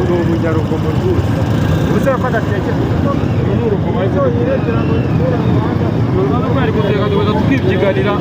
Ni umunyarugomo rwose. Ubuse ko adatekereza? Uru ni urugomo ariko. Bari guteka, tukaza tukibyiganira.